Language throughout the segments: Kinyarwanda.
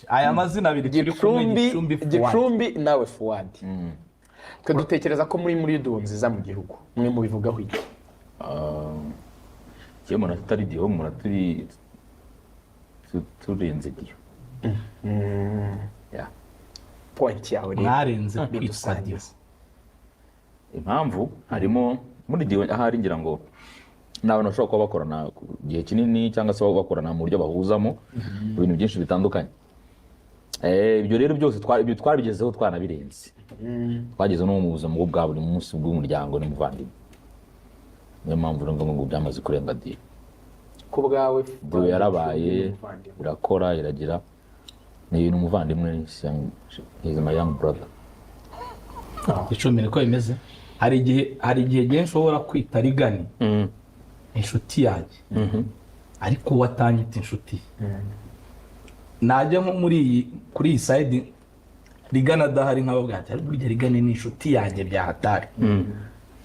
Aya mazina abiri turi kumwe, Gicumbi. Gicumbi, Fuad. Gicumbi nawe Fuadi, twe dutekereza ko muri duo nziza mu gihugu. Mwe mubivugaho iki? Njyewe mbona tutari duo, mbona turi turenze duo. Yeah. Point yawe rero. Mwarenze kwitwa duo. Bidusangize. Impamvu harimo muri duo, ahari ngira ngo ni abantu bashobora kuba bakorana ku gihe kinini cyangwa se bakorana mu buryo bahuzamo mu bintu byinshi bitandukanye. Ibyo rero byose ibyo twabigezeho, twanabirenze, twageze no mu buzima bwa buri munsi bw'umuryango n'umuvandimwe. Niyo mpamvu rero ngo byamaze kurenga duo. Ku bwawe? Duo yarabaye, irakora, iragira, ni ibintu umuvandimwe, he's my young brother. Gicumbi, niko bimeze. Hari igihe ngiye nshobora kwita Rigani inshuti yanjye, ariko uwo atanyita inshuti ye. Najya nko muri iyi, kuri iyi side, Rigana adahari, nkababwira ati: "Ariko burya Rigani ni inshuti yanjye bya hatari."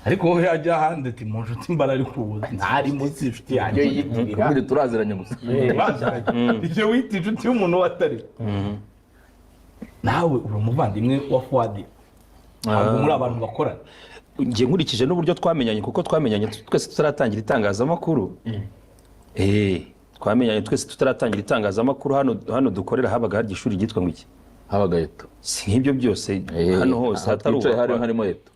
Ariko wowe yajya ahandi ati: "Mu nshuti mbara ari kubuza ntari munsi inshuti yanjye." Ibyo yiyitirira. Ubundi turaziranye gusa. Ibyo wita inshuti y'umuntu atari nawe, uri umuvandimwe wa Fuadi, ntabwo muri abantu bakorana. Njye nkurikije n'uburyo twamenyanye, kuko twamenyanye twese tutaratangira itangazamakuru. Twamenyanye twese tutaratangira itangazamakuru. Hano dukorera habaga hari ishuri ryitwa ngo iki? Habaga ETO. Si nk'ibyo byose hano hose Aha twicaye hari hatarubakwa. Harimo ETO.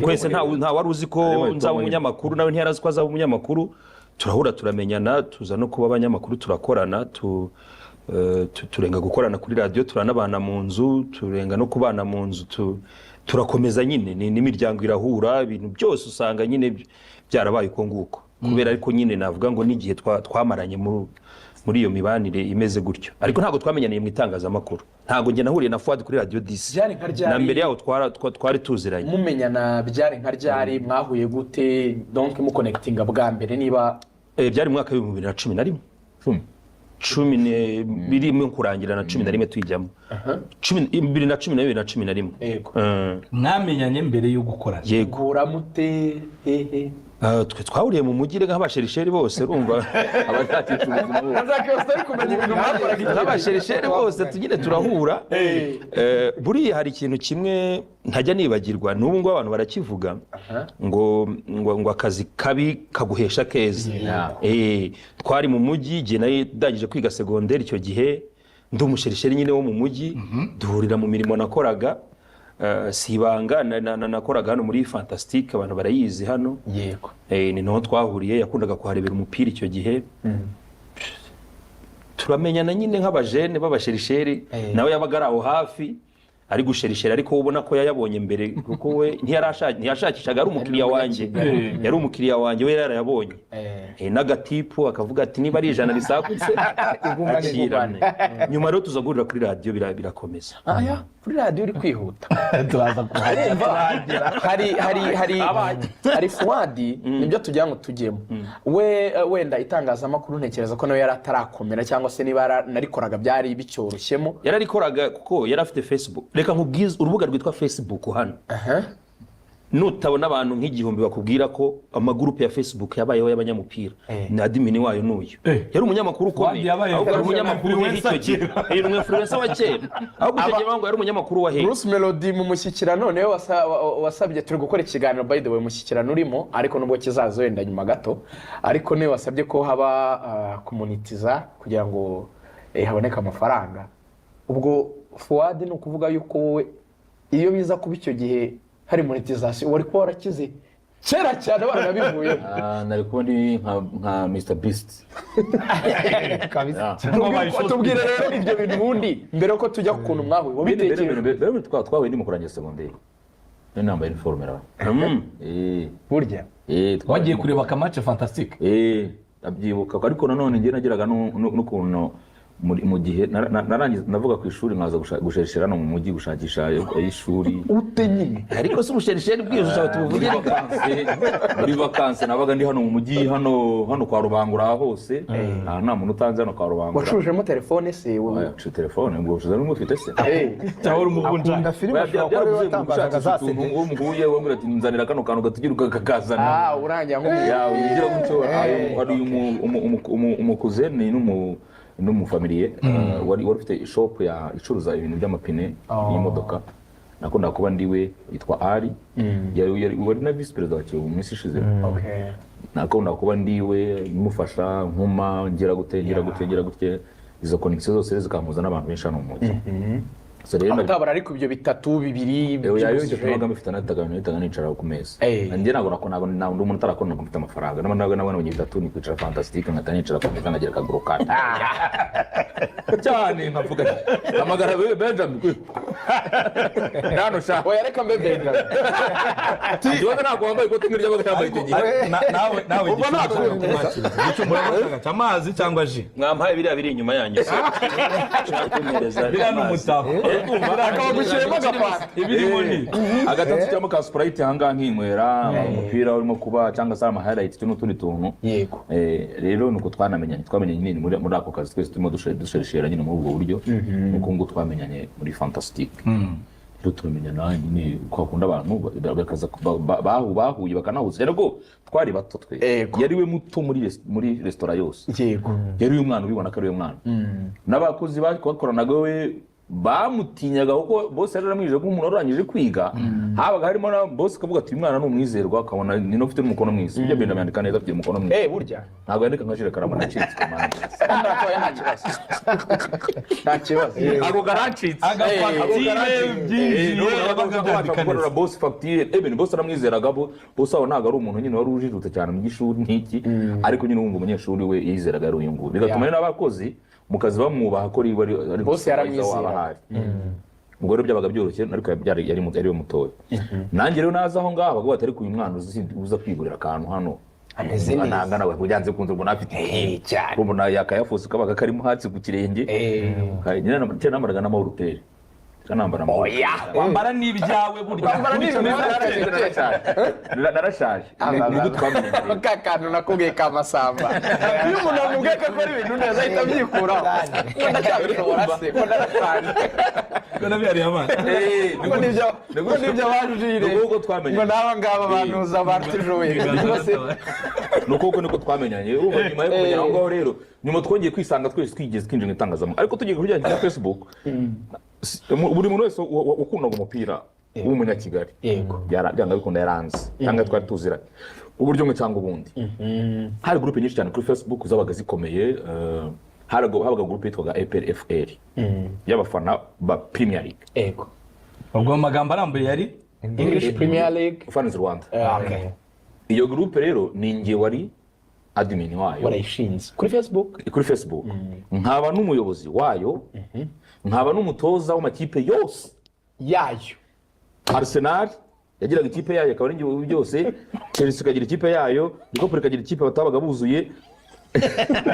Twese nta wari uzi ko Harimo ETO. nzaba umunyamakuru, nawe ntiyari azi ko azaba umunyamakuru. Turahura, turamenyana, tuza no kuba abanyamakuru, turakorana, turenga gukorana kuri radiyo, turanabana mu nzu, turenga no kubana mu nzu, turakomeza nyine, n'imiryango irahura, ibintu byose usanga nyine byarabaye uko nguko. Kubera ariko nyine navuga ngo n'igihe twamaranye muri iyo mibanire imeze gutyo, ariko ntabwo twamenyaniye mu itangazamakuru. Ntabwo njye nahuriye na Fuad kuri Radiyo 10. Byari nka ryari? Na mbere yaho twari tuziranye. Mumenyana byari nka ryari? Mwahuye gute? Donc muconnectinga bwa mbere niba Byari mu mwaka wa 2011. 10. Cumi birimo kurangira na 11 tuyijyamo, cumi bibiri na cumi na bibiri na cumi na rimwe. Yego. Mwamenyanye mbere yo gukorana? Yego. Muhura mute, hehe? Ah, twe twahuriye mu mujyi rega, nk'abasherisheri bose, urumva. Abashakisha ubuzima bose. Azakiyose ari kumenya ibintu mwakoraga igihe. Nk'abasherisheri bose tugende turahura. Buriya hari ikintu kimwe ntajya nibagirwa, n'ubu ngubu abantu barakivuga ngo akazi kabi kaguhesha keza. Twari mu mujyi igihe nari ndangije kwiga segonderi, icyo gihe ndi umusherisheri nyine wo mu mujyi, duhurira mu mirimo nakoraga. Si ibanga, nakoraga hano muri Fantastic, abantu barayizi hano. Ni naho twahuriye, yakundaga kuharebera umupira icyo gihe. Turamenyana nyine nk'abajene b'abasherisheri. Nawe yabaga ari aho hafi ari gusherishera, ariko wowe ubona ko yayabonye mbere, kuko we ntiyashakishaga, ari umukiriya wanjye, yari umukiriya wanjye, we yarayabonye. N'agatipu akavuga ati: "Niba ari 100 risagutse, akira." Nyuma rero tuza guhurira kuri radiyo, birakomeza. Aya, kuri radiyo uri kwihuta. Turaza kuhagera. Hari Fuadi, nibyo tugira ngo tujyemo. We wenda itangazamakuru ntekereza ko nawe yari atarakomera, cyangwa se niba yaranarikoraga byari bicyoroshyemo. Yararikoraga kuko yari afite Facebook. Reka nkubwize, urubuga rwitwa Facebook hano, nutabona abantu nk'igihumbi bakubwira ko amagurupe ya Facebook yabayeho y'abanyamupira, ni admin wayo n'uyu. Yari umunyamakuru ukomeye. Fuadi yabaye Ahubwo yari umunyamakuru influencer icyo gihe. kera. Ni umu-influencer wa kera, ahubwo icyo gihe bavuga ngo yari umunyamakuru wa hehe. Bruce Melody mu mushyikirano niwe wasabye, turi gukora ikiganiro by the way mushyikirano urimo, ariko nubwo kizaza wenda nyuma gato, ariko niwe wasabye ko haba kumonetiza kugira ngo haboneke amafaranga. Ubwo Fuadi, ni ukuvuga yuko wowe iyo biza kuba icyo gihe hari monetization, wari kuba warakize kera cyane, baranabivuyemo. Ah, nari kuba ndi nka Mr Beast. Kabisa. Tubwire rero ibyo bintu ubundi mbere yuko tujya ku kuntu mwahuye wabitekereje. Mbere twahuye ndi mu kurangiza segonderi, nari nambaye uniforme ra. Burya? Wagiye kureba aka match Fantastic? Eh, ndabyibuka, ariko nanone njye nageraga n'ukuntu mu gihe narangiza navuga ku ishuri nkaza gusherishera hano mu mujyi, gushakisha ay'ishuri. Ute nyine? Ariko si ubusherisheri bwije tubuvuge. Muri vacances, muri vacances nabaga ndi hano mu mujyi, hano kwa Rubangura, aha hose. Aha nta muntu utanze hano kwa Rubangura. Wacurujemo telefone se wowe? Oya, ncuruza telefone ngo ucuruza n'umwe ufite se? Cyangwa uri umuvunjayi? Akunda filime, ashobora kuba ariwe watambazaga za utuntu CD. Uwo muhuye wambwira ati: "Nzanira kano kantu gatugira," ukakazana. Ah, urangira nk'umuntu. Ya, ugira gutyo. Hari umukuzeni n'umu N'umufamiliye wari ufite shop ya icuruza ibintu by'amapine y'imodoka. Nakundaga kuba ndiwe, yitwa Ali, wari na visi perezida wa Kiyovu mu minsi ishize. Nakundaga kuba ndiwe, mufasha nkuma ngira gute, ngira gute, ngira gute, izo connection zose zikampuza n'abantu benshi hano mu mujyi. So rero Abatabara ariko ibyo bitatu bibiri Ewe yayo by'ubusije. icyo nabaga mfite, nahitaga nicara ku meza. Njye ntabwo ntabwo ndi umuntu utarakora, ntabwo mfite amafaranga. Nabonye bitatu ni kwicara Fantastic, nkahita nicara ku meza, nkagira akaguru kanjye cyane, nkavuga nti, hamagara wewe Benjamin kwe. Nano sha. Oya, reka mbe Benjamin. Ikibazo ntabwo wambaye ikoti nk'iryo yambaye icyo gihe. Nawe Ubwo ntabwo Gicumbi amazi cyangwa ji? Mwampaye biriya biri inyuma yanjye se? Ushaka kumpereza Biriya ni amazi. umutako. Akaba gushyiramo agafanta. Ibirimo ni Agatatu cyangwa ka Sprite ahangaha, nkinywera umupira urimo kuba cyangwa se ama highlight n'utundi tuntu. Rero nuko twamenyanye nyine muri ako kazi twese turimo dushereshera nyine muri ubwo buryo, nuko ngo twamenyanye muri Fantastic. Rero turamenyana nyine kwa kundi abantu bakaza bahuye bakanahuza cyane ko twari bato twe. Yari we muto muri resitora yose. Yari uyu mwana ubibona ko ari we mwana, n'abakozi bakoranaga we bamutinyaga, kuko bose yari aramwije ko umuntu warangije kwiga, habaga harimo na boss akavuga ati: "Uyu mwana ni umwizerwa," akabona ni ufite n'umukono mwiza. Ibyo bintu yandika neza, afite umukono mwiza. Burya. Ntabwo yandika nka Jules Karama, nacitswe man. Nta kibazo, nta kibazo. Ako karancitse. Agafagitire byinjiye yabaga byandika Gukorera neza. boss fagitire, eben boss aramwizeraga. Bo boss aho ntabwo ari umuntu nyine wari ujijutse cyane mu by'ishuri n'iki, ariko nyine wumva umunyeshuri we yizeraga ari uyu nguyu, bigatuma rero n'abakozi mu kazi bamwubaha ko ari Boss yaramwizeraga. waba ahari. Ubwo rero byabaga byoroshye, ariko yari we mutoya. Nanjye rero naza aho ngaho bakavuga bati: "Ariko uyu mwana uza kwigurira akantu hano Ameze neza. nangana we, byanze kunze ubwo nafite Eh, cyane. ubona yakayafuse kabaga karimo hatsi ku kirenge." Nyine kera nambaraga n'amahuruteri, nambara. Oya. Wambara n'ibyawe burya. Wambara n'ibintu. Narashaje, nibwo twamenye rero. Ka kantu nakubwiye ka masamba, iyo umuntu amubwiye ko akora ibintu neza ahita abyikuraho, ngo ndacyabishobora se, ngo narashaje. Ngo nabihariye abana. Ngo nibyo bajire. Ni uko twamenye. Ngo n'aba ngaba bantuza batishoboye rwose. Ni uko niko twamenyanye. Urumva nyuma yo kumenya aho ngaho rero, nyuma twongeye kwisanga twese twigeze twinjira mu itangazamakuru, ariko tugiye kuri rya Facebook, buri muntu wese wakundaga umupira w'umunyakigali byanga bikunda yaranze cyangwa twari tuziranye uburyo bumwe cyangwa ubundi. Hari groupe nyinshi cyane kuri Facebook zabaga zikomeye. Habaga groupe yitwaga APRFL y'abafana ba Premier League. Ubwo mu magambo arambuye yari? English Premier League. Fans Rwanda. Okay. Iyo groupe rero ni njye wari admin wayo. Warayishinze kuri Facebook? Kuri Facebook, nkaba n'umuyobozi wayo, nkaba n'umutoza w'amakipe yose yayo. Arsenal yagiraga ikipe yayo, akaba ari njye byose. Chelsea ikagira ikipe yayo, Liverpool ikagira ikipe batabaga buzuye,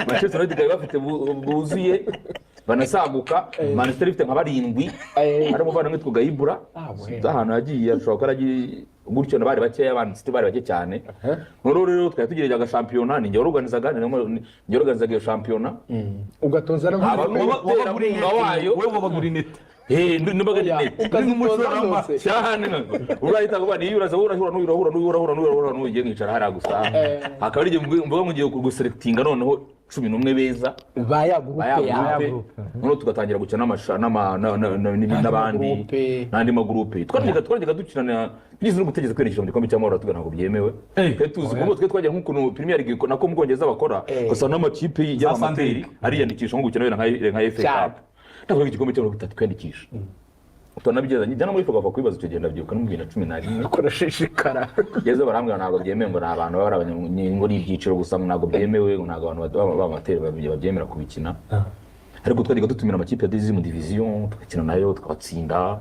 Manchester United ikaba bafite buzuye banasaguka, Manchester ifite nka barindwi. Hari umuvandimwe witwa Gayibura. Ah, we. Ahantu yagiye ashobora kuba yaragiye gutyo, na bari bakeya, abantu City bari bake cyane. Noneho rero twari tugereje agashampiyona, ni njye waruganizaga, ni njye waruganizaga iyo shampiyona. Ugatoza Aba n'umuterankunga wayo. Wowe wabaga uri net? Nibaga ni net. Ukazitoza zose. Cyane, urahita kuba niyo uraza urahura n'uyu, urahura n'uyu, urahura n'uyu, urahura n'uyu, ngiye nkicara hariya gusa. Hakaba ari igihe mvuga ngo ngiye guselectinga noneho 11 beza ba ya groupe ba ya yawe. groupe, noneho tugatangira gukina n'abandi Groupe. n'andi magurupe. Twajyaga dukina, tugeze no gutegereza kwerekeza mu gikombe cy'amahoro, tuga ntabwo byemewe. Twe tuzi kuko twe twajya nk'ukuntu Premier League nako mu Bwongereza bakora, gusa n'amakipe y'abamateri ariyandikisha nko gukina wenda nka FA Cyane. Cup. Ntabwo igikombe cy'amahoro kitatwiyandikisha, turanabigeza njya no muri Ferwafa kubibaza. Icyo gihe ndabyibuka no mu 2011. Kurashishikara. Ngeze barambwira ntabwo byemewe, ngo ni abantu baba ari ngo ni ibyiciro gusa, ngo ntabwo byemewe, ngo ntabwo abantu b'amateri babyemera kubikina. Ariko twajyaga dutumira amakipe ya deuxième division, tugakina nayo tukabatsinda.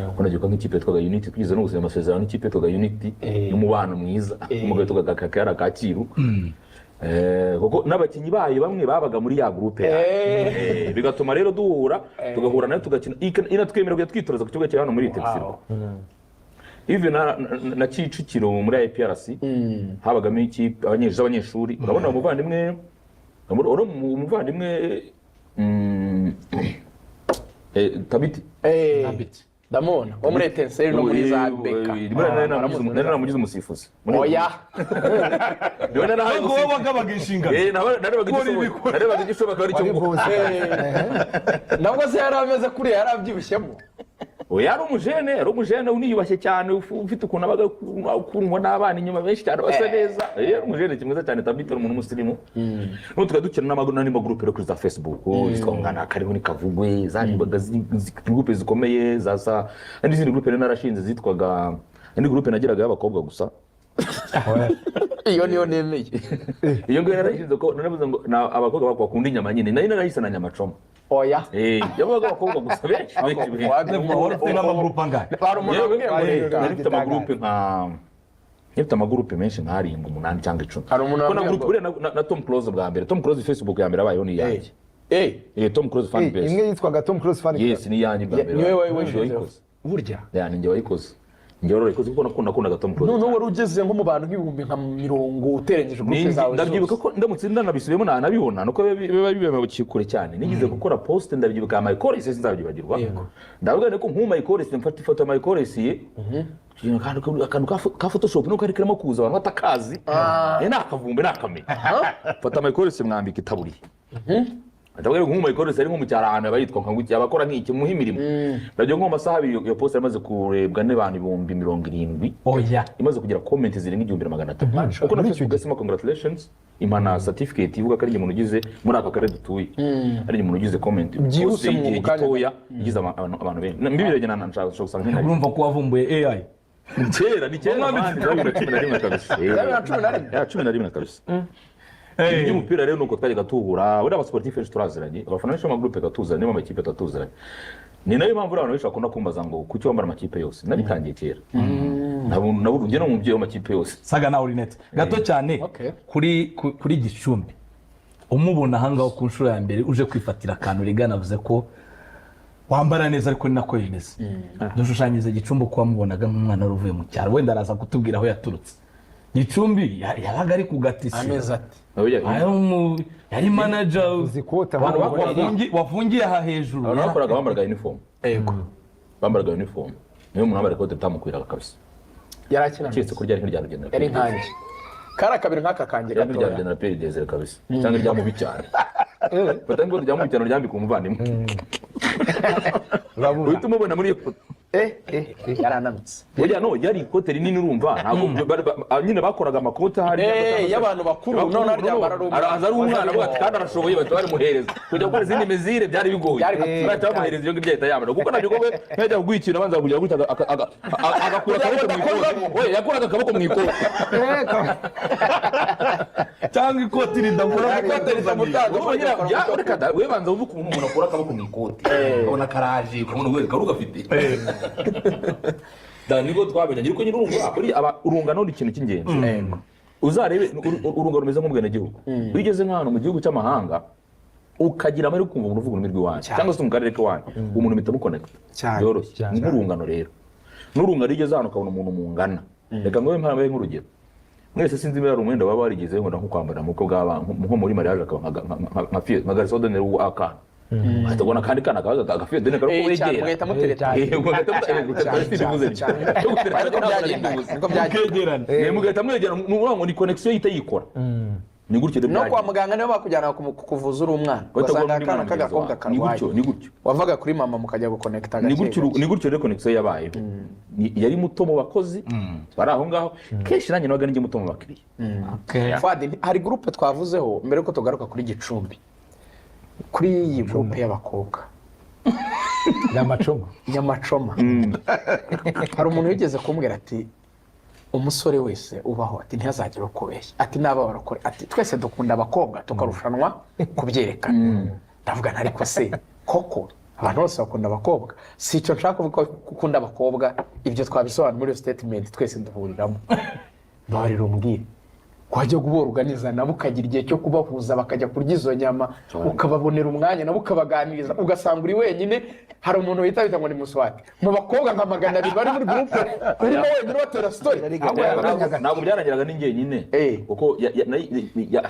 Kuko ndabyibuka nk'ikipe yitwaga Unity, twigeze no gusinya amasezerano n'ikipe yitwaga Unity y'umubano mwiza, umugabo witwaga Kakara Kacyiru. Kuko n'abakinnyi bayo bamwe babaga muri ya groupe yayo. Bigatuma rero duhura, tugahura nayo tugakina, inatwemerera kujya twitoreza ku kibuga cya hano muri Texas. Even na Kicukiro muri IPRC habagamo ikipe z'abanyeshuri. Urabona umuvandimwe, urabona umuvandimwe Tabiti. Ndamubona wo muri Etincelles no muri za BK. Nari naramugize umusifuzi. Oya. Niwe narahaye Ngo wowe wagabaga inshingano. Eh, narebaga igishoboka, narebaga igishoboka ari cyo Wari ngo boss. Nabwo se yari ameze kuriya, yari abyibushyemo? Oya, yari umujene uniyubashye cyane, ufite ukuntu abaga akundwa n'abana inyuma benshi cyane, basa neza. Yari umujene mwiza cyane. Tabita ni umuntu w'umusirimu. N'ubu tukaba dukina n'andi magurupe rero kuri za Facebook zitwa Ngana Kariho ni Kavugwe, zaribaga gurupe zikomeye za hari n'izindi gurupe rero narashinze zitwaga, indi gurupe nagiraga y'abakobwa gusa. Iyo niyo nemeye. Iyo ngiyo narashinze ko naravuze ngo ni abakobwa bakunda inyama nyine, nari narahise na nyamacoma. Oya. Eh, yabaga abakobwa gusa benshi benshi benshi. Wari ufite nk'amagurupe angahe? Hari umuntu Yewe, wambwiye ngo nari reka. nari mfite amagurupe nka nari mfite amagurupe menshi nk'arindwi, umunani cyangwa 10. Hari umuntu Kuko na wambwiye groupe buriya na Tom Close bwa mbere, Tom Close Facebook ya mbere abayeho ni iyanjye. Eh, Tom Close fan base. Imwe yitwaga Tom Close Fan Club. Yes, ni iyanjye bwa mbere. Niwe wowe Ninjye wishinze? wayikoze. Burya? Yeah, ninjye wayikoze, ninjye wari wayikoze kuko nakundaga Tom Close. Noneho wari ugeze nko mu bantu nk'ibihumbi nka 40 uteranyije gurupe zawe Ndabyibuka zose. ko ndamutse ndanabisubiyemo nanabibona nuko biba biba kure cyane. Nigeze gukora post, ndabyibuka, ya Michael Essien, sinzabyibagirwa. Ndavuga ko nk'ubu Michael Essien, mfata ifoto ya Michael Essien, akantu ka Photoshop nuko kari karimo kuza abantu batakazi, nakavumbe nakamenya, mfata Michael Essien mwambika itaburiya. Ndavuga ngo nk'umu Michael Essien ari nko mu cyaro ahantu aba yitwa nka gutya, abakora nk'iki, muha imirimo. Ndagira nko mu masaha 2 iyo post yamaze kurebwa n'abantu 70,000. Oya. Imaze kugira comment zirenga 1300, kuko na Facebook yasima congratulations, impa na certificate ivuga ko ari umuntu ugize muri aka karere dutuye, ari umuntu ugize comment Byihuse post y'igihe mu kanya. gitoya igize abantu benshi. Mbibirebye na nshaka gusanga nk'intare. Urumva ko wavumbuye AI. Kera ni kera man, 2011 kabisa. 2011? Ya, 11 kabisa. Ibintu by'umupira rero nuko twajyaga tuhura. Buriya abasportif benshi turaziranye, abafana benshi b'amagurupe tatuziranye, n'amakipe tatuziranye. Ni nayo mpamvu abantu benshi bakunda kumbaza ngo kuki wambara amakipe yose. Nabitangiye kera, nabo njye ni umubyeyi w'amakipe yose. Saga nawe uri gato cyane. Okay. Kuri Gicumbi, umubona ahangaho ku nshuro ya mbere uje kwifatira akantu, Rigana avuze ko wambara neza, ariko ni nako bimeze. Dushushanyirize Gicumbi uko wamubonaga nk'umwana wari uvuye mu cyaro. Wenda araza kutubwira aho yaturutse. Gicumbi yabaga ari ku gatisi. Amezi ati Yari manager. Uzi kota. Abantu bakoraga Wafungiye aha hejuru. Abantu bakoraga bambaraga uniform. Bambaraga uniform, niyo umuntu wambara ikote ritamukwiraga kabisa. Yari akina. Keretse ko ryari nk'irya Rugendera. Yari nkanjye, kari akabiri nk'aka kanjye Ryari nk'irya gatoya. Rugendera Pierre Desire kabisa, cyangwa irya Mubi cyane. Fata nk'ikote rya Mubi cyane uryambika umuvandimwe, Urabura. uhita umubona muri iyo foto. Yarananutse. Oya, no yari ikote rinini, urumva ntabwo nyine bakoraga amakote ahari. Y'abantu bakuru, none aryambara ari umwana. Araza ari umwana, avuga ati kandi arashoboye, bahita barimuhereza. Kujya gukora izindi mesure byari bigoye. Byari bigoye. Bahita bamuhereza iyo ngibyo ahita yambara, kuko nabyo we nkajya kuguha ikintu abanza kugira gutya agakura akaboko mu ikote. Oya, yakuraga akaboko mu ikote. Cyangwa ikoti ridakora. Ikote ritamutanga. Urumva nyine, reka da, we banza wumve ukuntu umuntu akura akaboko mu ikote, ukabona karaje, ukabona we kari ugafite da. Nibwo twamenye, ariko nyine urumva buriya urungano ni ikintu cy'ingenzi. Uzarebe urungano rumeze nk'ubwenegihugu. Iyo ugeze nk'ahantu mu gihugu cy'amahanga ukagira amahirwe ukumva umuntu uvuga ururimi rw'iwanyu cyangwa se mu karere k'iwanyu, umuntu muhita mukonekita byoroshye. Ni nk'urungano rero, n'urungano iyo ugeze ahantu ukabona umuntu mungana. Reka nguhe mpamvu nk'urugero. Mwese sinzi niba hari umwenda waba warigize ngo nko kwambara mu bukwe bw'abana, nko muri mariage, akaba nka garçon d'honneur w'akana, ahita abona akandi kana agafille d'honneur kari Cyane, kuwegera. mugahita mutereta. Bivuze. Cyane. Ariko byagenda, niko byagenda. Kegerana. Mugahita mwegera, ni ukuvuga ngo ni connexion ihita yikora, ni gutyo rero No kwa byagenze. muganga nibo bakujyana kukuvuza uri umwana, Bahita ugasanga guha undi akana mwana mugenzi k'agakobwa wawe. Ni karwaye. gutyo, ni gutyo. Wavaga kuri mama mukajya gukonekita Ni gake gutyo gake. Ni gutyo rero connexion yabayeho. Yari muto mu bakozi bari aho ngaho, kenshi nanjye nabaga ninjye muto mu bakiriya. Fuad, hari gurupe twavuzeho mbere yuko tugaruka kuri Gicumbi, kuri iyi gurupe y'abakobwa. Nyamacoma. Nyamacoma. Hari umuntu wigeze kumbwira ati umusore wese ubaho, ati ntihazagire ukubeshya, ati n'aba barakore, ati twese dukunda abakobwa tukarushanwa kubyerekana. Ndavuga nti ariko se koko abantu bose bakunda abakobwa? Si icyo nshaka kuvuga ko gukunda abakobwa, ibyo twabisobanura muri iyo statement twese duhuriramo. Mbabarira umbwire. Wajya kuborganiza nabo, ukagira igihe cyo kubahuza, bakajya kurya izo nyama, ukababonera umwanya nabo, ukabaganiriza, ugasanga uri wenyine. Hari umuntu wita bita ngo ni Muswati mu bakobwa nka 200 bari muri groupe, urimo wenyine batera story. Ntabwo byarangiraga ni njyenyine, kuko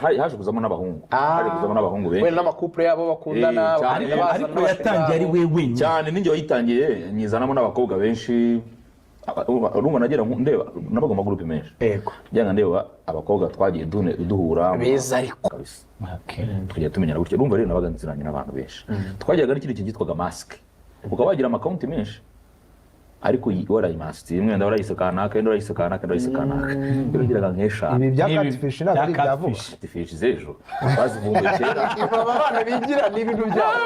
haje kuzamo n'abahungu, haje kuzamo n'abahungu benshi. Wenda n'amacouple yabo bakundana. Eh, cyane. Bakagenda bazana Ariko n'abashuti yatangiye ari babo. we wenyine. Cyane, ninjye wayitangiye, nyizanamo n'abakobwa benshi. Urumva nagera ndeba nabaga mu magurupe menshi, njyanga ndeba abakobwa twagiye duhura Beza ariko. Kabisa. Tukajya tumenyana gutyo. Urumva rero nabaga nziranye n'abantu benshi. Twajyaga n'ikindi kintu cyitwaga masque, ukaba wagira amakonti menshi ariko warayimasitse, imwe wenda warayise kanaka, indi warayise kanaka, indi warayise kanaka. Rero ugiraga nk'eshanu. Ibi bya N'ibi catfish ntabwo ari bya ibya vuba. catfish. Catfish z'ejo bazivumbuye kera. Aba bana bigira ni ibintu byabo.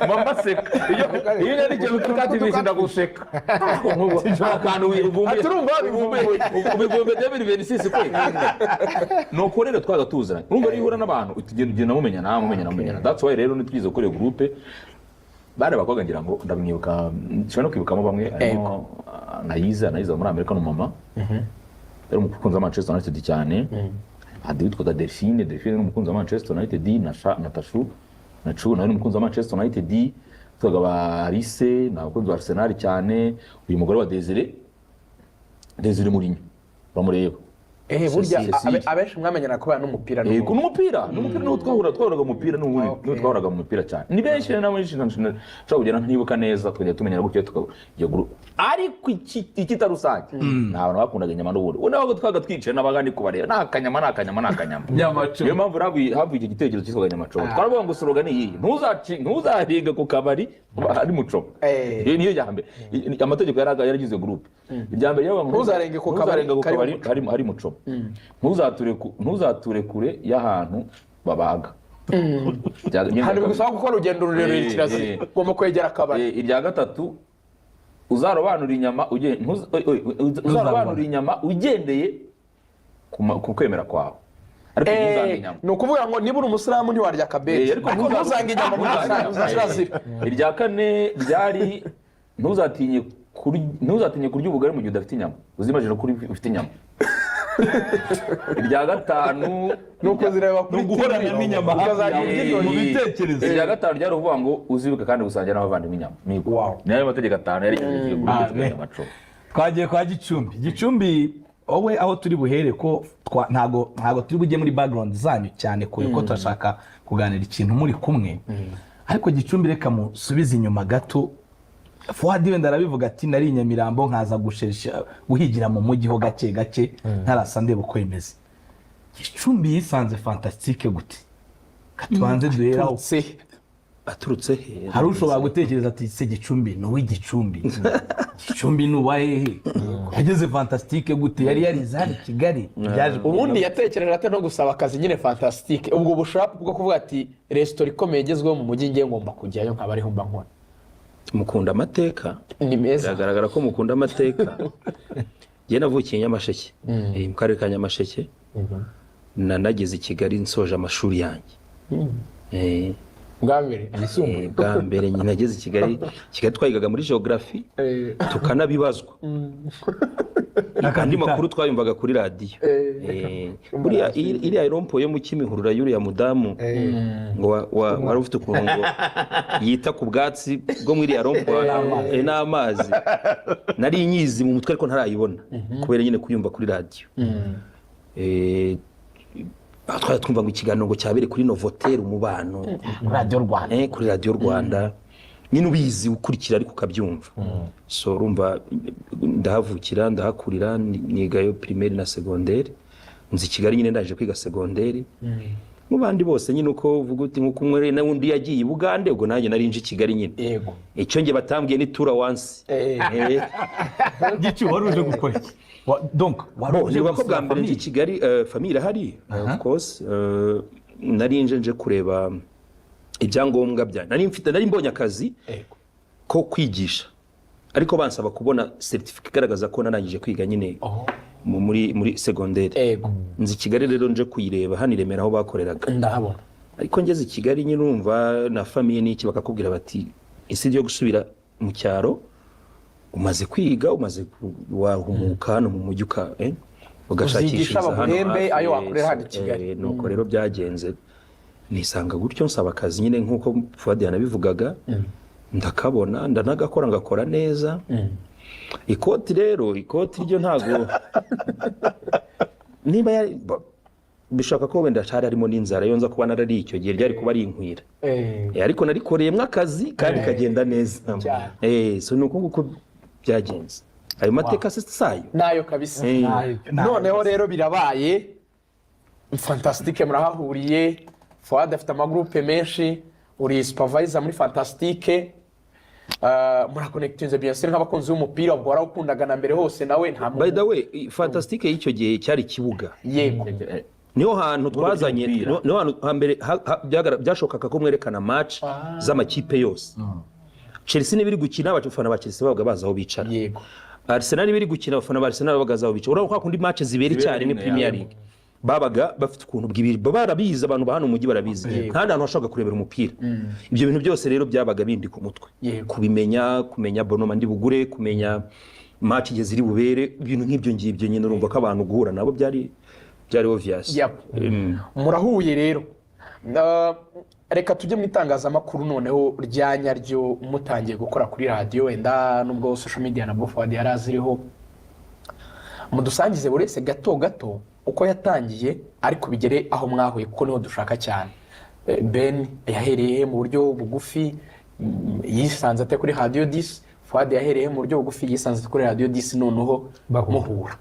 Mama seka iyo unyandikiye kuri catfish ndaguseka. Nk'ubu akantu uvumbuye. Ati urumva babivumbuye. Ubivumbuye 2026 kwe. Nuko rero twaga tuziranye. Urumva rero uhura n'abantu, tugenda ugenda mumenyana, mumenyana, mumenyana. That's why rero nitwize gukora iyo groupe, bari abakobwa ngira ngo ndamwibuka, nshobora no kwibukamo bamwe, harimo Nayiza muri Amerika, ni umumama yari umukunzi wa Manchester United cyane. Hari witwaga Delphine, Delphine ni umukunzi wa Manchester United, na Tashu na Chu nawe ni umukunzi wa Manchester United. Witwaga ba Alice ni abakunzi ba Arsenal cyane. Uyu mugore wa Desire, Desire Mourinho, uramureba. Eh, burya Cecile. Abenshi mwamenyana kubera n'umupira. Yego, n'umupira niwo twahuraga umupira n'ubundi. Niwo twahuraga mu mupira cyane, ni benshi na benshi nshobora kugenda ntibuka neza. Tukajya tumenyana gutyo tukajya ariko ikita rusange ni abantu bakundaga inyama n'ubundi. Ubu nabaga twaga twicaye n'abaga ndi kubareba, ni akanyama, ni akanyama, ni akanyama. Nyamaco. Niyo mpamvu havuye iki gitekerezo cyitwaga nyamacomo. Twaravuga ngo slogan ni iyi: Ntuzahinga ku kabari ari mucoma." Iyo niyo ya mbere. Amategeko yaragize groupe. Irya mbere yaravuga ngo Ntuzarenge ku kabari ntuzarenge ku karimo kabari hari mucoma. Ntuzature kure y'ahantu babaga. Hano bigusaba gukora urugendo rurerure, kirazira. Ugomba kwegera akabari. Irya gatatu, uzarobanura inyama uzarobanura inyama ugendeye ku kwemera kwawe, ariko ntuzange inyama. Ni ukuvuga ngo niba uri umusilamu ntiwarya akabenzi, Ariko ariko ntuzange inyama muri rusange, kirazira. Irya kane ryari ntuzatinye kurya ubugari mu gihe udafite inyama, uzimajije ko ufite inyama. Irya gatanu Ni uko zireba kuri Ni uguhorana TV, n'inyama hafi ukazajya yawe. urya Mu intoki. bitekerezo. Irya gatanu ryari ukuvuga ngo uzibuke kandi gusangira n'abavandimwe inyama. Wow. Ni ayo mategeko atanu yari yagiye Amen. amacumu. Twagiye kwa Gicumbi. Gicumbi, wowe aho turi buhere ko ntago turi bujye muri background zanyu cyane kure, ko turashaka kuganira ikintu muri kumwe. Ariko Gicumbi, reka musubize inyuma gato. Fuadi wenda arabivuga ati nari i Nyamirambo, nkaza gusheresha guhigira mu mujyi ho gake gake, ntarasa ndeba uko bimeze. Gicumbi yisanze Fantastic gute? Katubanze duheraho. Se. Aturutse he? Hari ushobora gutekereza ati se Gicumbi ni uw'Igicumbi, Gicumbi ni uwa hehe? Yageze Fantastic gute? Yari yarize hano i Kigali? Byaje Ubundi yatekereje ate no gusaba akazi nyine Fantastic, ubwo bushapu bwo kuvuga ati resitora ikomeye igezweho mu mujyi, ngiye ngomba kujyayo nkaba ariho mba nkora? Mukunda amateka. Ni meza. Biragaragara ko mukunda amateka. Njye navukiye i Nyamasheke, mu karere ka Nyamasheke. Nanageze i Kigali nsoje amashuri yanjye. Bwa mbere? Bwa mbere nyine nageze i Kigali. Kigali twayigaga muri geography, tukanabibazwa. Andi makuru twayumvaga kuri radiyo. Buriya iriya rond-point yo mu Kimihurura y'uriya mudamu ngo wari ufite ukuntu ngo yita ku bwatsi bwo muri iriya rond-point n'amazi, nari nyizi mu mutwe ariko ntarayibona kubera nyine kuyumva kuri radiyo. Aho twari twumva ngo ikiganiro ngo cyabereye kuri Novotel Umubano. Radiyo Rwanda. Kuri Radiyo Rwanda nyine, ubizi ukurikira ariko ukabyumva. So urumva ndahavukira, ndahakurira, nigayo primaire na secondaire. Nzi Kigali nyine ndaje kwiga secondaire mu bandi bose nyine, uko uvuga uti nk'uko umwe n'undi yagiye i Bugande, ubwo nanjye nari nje i Kigali nyine. Icyo njye batambwiye ni tura wansi. Gicu, wari uje gukora iki? Donc wari uje Nibuka ko gusura bwa mbere nje i famille? Kigali, famille irahari of course. Nari nje kureba ibyangombwa bya nari mfite, nari mbonye akazi ko kwigisha, ariko bansaba kubona certificate igaragaza ko narangije kwiga nyine muri secondaire. Nzi Kigali rero nje kuyireba hano i Remera aho bakoreraga. Ndahabona. Ariko ngeze i Kigali nyine, urumva na famille n'iki, bakakubwira bati isi yo gusubira mu cyaro, umaze kwiga, umaze wahumuka hano mu mujyi uka. Ugashakishiriza Uzigisha hano baguhembe hafi, ayo wakorera hano i Kigali. Nuko rero byagenze, nisanga gutyo, nsaba akazi nyine nk'uko Fuadi yanabivugaga, ndakabona, ndanagakora, ngakora neza. Ikoti rero, ikoti ryo ntago niba yari bishoboka ko wenda hari harimo n'inzara, iyo nza kuba narari icyo gihe ryari kuba ari inkwira. Ariko narikoreyemo akazi kandi kagenda neza. Cyane. So ni uko nguko byagenze. Ayo mateka se sayo? Nayo kabisa. Noneho rero birabaye, Fantastique murahahuriye. Fuad afite amagurupe menshi, uri supervisor muri Fantastique. Murakonekitinze bien sûr nk'abakunzi b'umupira, ubwo warawukundaga na mbere hose nawe nta By the way, Fantastique y'icyo gihe cyari ikibuga. Niho hantu twazanye ry'umupira. Niho hantu hambere byashobokaga ko mwerekana match z'amakipe yose. Chelsea niba iri gukina, abafana ba Chelsea babaga bazi aho bicara. Arsenal niba iri gukina, abafana ba Arsenal babaga bazi aho bicara. Urabona ko kundi match zibera icyarimwe, rimwe, Premier League, babaga bafite ukuntu bw'ibiri, baba barabizi, abantu ba hano mu mujyi barabizi, nta hantu washoboraga kurebera umupira. Ibyo bintu byose rero byabaga bindi ku mutwe, kubimenya, kumenya bonoma ndi bugure, kumenya match igihe ziri bubere, ibintu nk'ibyo ngibyo nyine. Urumva ko abantu guhura nabo byari obvious. Yep. Murahuye rero. Reka tujye mu itangazamakuru noneho rya nyaryo, mutangiye gukora kuri radiyo, wenda nubwo social media nabwo Fuad yari aziriho. Mudusangize buri wese gato gato uko yatangiye, ariko bigere aho mwahuye, kuko niho dushaka cyane. Ben yahereye he mu buryo bugufi, yisanze ate kuri Radiyo 10? Fuad yahereye mu buryo bugufi, yisanze kuri Radiyo 10, noneho Bahura. muhura.